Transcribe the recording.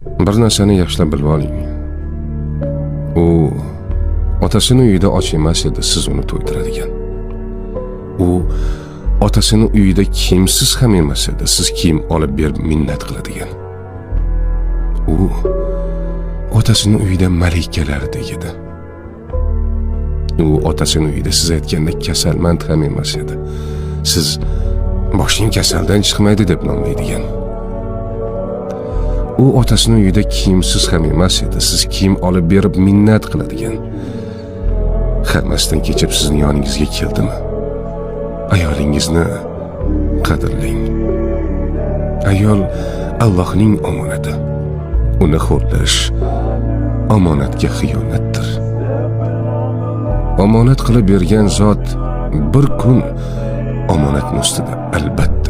Bir narsani yaxshilab bilib oling. U otasini uyida och emas edi, siz uni to'ydiradigan. U otasini uyida kiyimsiz ham emas edi, siz kiyim olib berib minnat qiladigan. U otasini uyida malikalardek edi. U otasini uyida siz aytgandek kasalmand ham emas edi. Siz boshing kasaldan chiqmaydi deb nomlaydigan. U otasini uyida kiyimsiz ham emas edi, siz kiyim olib berib minnat qiladigan. Hammasidan kechib sizni yoningizga keldimi? Ayolingizni qadrlang. Ayol Allohning omonati. Uni xo'rlash omonatga xiyonatdir. Omonat qilib bergan zot bir kun omonatni ustida albatta